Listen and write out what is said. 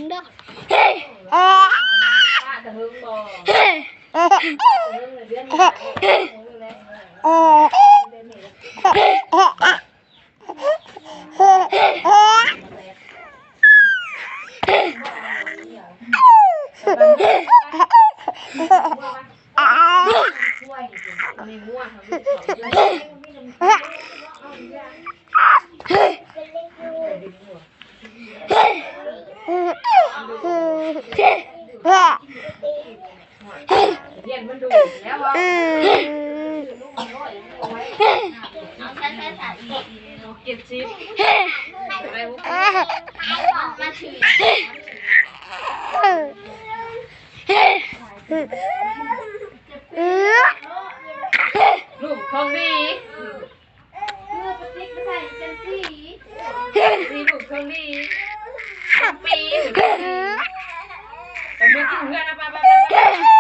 ເດີ. ລູກຂອງດີ ເອີ ປະຕິກມາໃສ່ຈັງຊີ້ ນີ້ລູກເຂົານີ້ ປີ ໄປເມືອກິນເຮືອນ ໄປ ໄປ ໄປ.